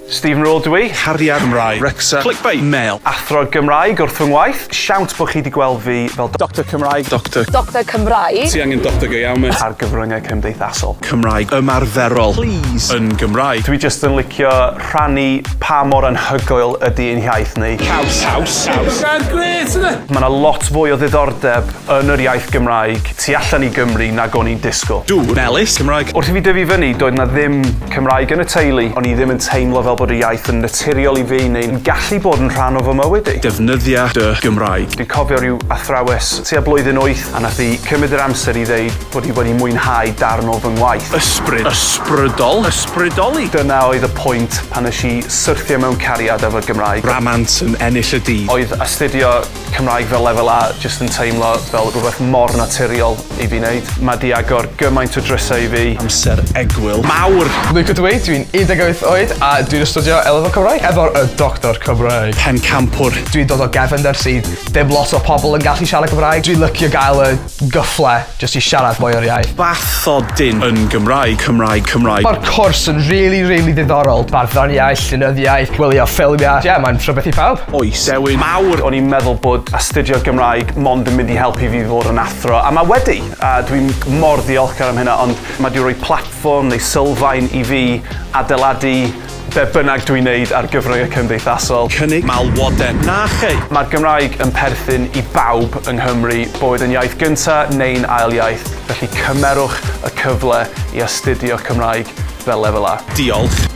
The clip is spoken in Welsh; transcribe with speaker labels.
Speaker 1: Stephen Rule dwi.
Speaker 2: Cariad Cymraeg. Wrecsam. Clickbait. Mail.
Speaker 1: Athro Gymraeg wrth fy ngwaith. Siawns bod chi 'di gweld fi fel
Speaker 2: Doctor Cymraeg. Doctor.
Speaker 3: Doctor Cymraeg.
Speaker 2: Ti angen doctor go iawn mêt.
Speaker 1: Ar gyfryngau cymdeithasol.
Speaker 2: Cymraeg ymarferol. Please. Yn Gymraeg.
Speaker 1: Dwi jyst yn licio rhannu pa mor anhygoel ydy ein hiaith ni.
Speaker 2: Caws. Caws. Caws.
Speaker 4: Gair grêt yna!
Speaker 1: Mae 'na lot fwy o ddiddordeb yn yr iaith Gymraeg tu allan i Gymru nag o'n i'n disgwyl.
Speaker 2: Dŵr. Melys. Cymraeg.
Speaker 1: Wrth i fi dyfu fyny, doedd 'na ddim Cymraeg yn y teulu. O'n i ddim yn teimlo fel bod y iaith yn naturiol i fi neu'n gallu bod yn rhan o fy mywyd i.
Speaker 2: Defnyddia dy Gymraeg.
Speaker 1: Dwi'n cofio rhyw athrawes tua blwyddyn wyth a nath hi cymryd yr amser i ddeud bod hi wedi mwynhau darn o fy ngwaith.
Speaker 2: Ysbryd. Ysbrydol. Ysbrydoli.
Speaker 1: Dyna oedd y pwynt pan nes i syrthio mewn cariad efo'r Gymraeg.
Speaker 2: Rhamant yn ennill y dydd.
Speaker 1: Oedd astudio Cymraeg fel Lefel A jyst yn teimlo fel rhywbeth mor naturiol i fi wneud. Mae 'di agor gymaint o drysau i fi.
Speaker 2: Amser egwyl mawr!
Speaker 5: Luca dw i, dwi'n 18 oed a dwi'n astudio A-Lefel Cymraeg efo'r y Doctor Cymraeg.
Speaker 2: Pencampwr.
Speaker 5: Dwi'n dod o gefnder sydd ddim lot o pobl yn gallu siarad Cymraeg. Dwi'n licio gael y gyfle jyst i siarad mwy o'r iaith.
Speaker 2: Bathodyn yn Gymraeg, Cymraeg, Cymraeg.
Speaker 5: Mae'r cwrs yn rili rili ddiddorol. Barddoniaeth, llenyddiaeth, gwylio ffilmiau. Ie, mae'n rhywbeth i pawb.
Speaker 2: Oes. Dewin. Mawr!
Speaker 1: O'n i'n meddwl bod astudio'r Gymraeg mond yn mynd i helpu fi fod yn athro, a mae wedi! A dwi'n mor ddiolchgar am hynna, ond mae 'di rhoi platfform neu sylfaen i fi adeiladu be bynnag dwi'n neud ar gyfryngau cymdeithasol.
Speaker 2: Cynnig malwoden. Na chei!
Speaker 1: Mae'r Gymraeg yn perthyn i bawb yng Nghymru, boed yn iaith gynta neu'n ail iaith, felly cymerwch y cyfle i astudio Cymraeg fel Lefel A.
Speaker 2: Diolch.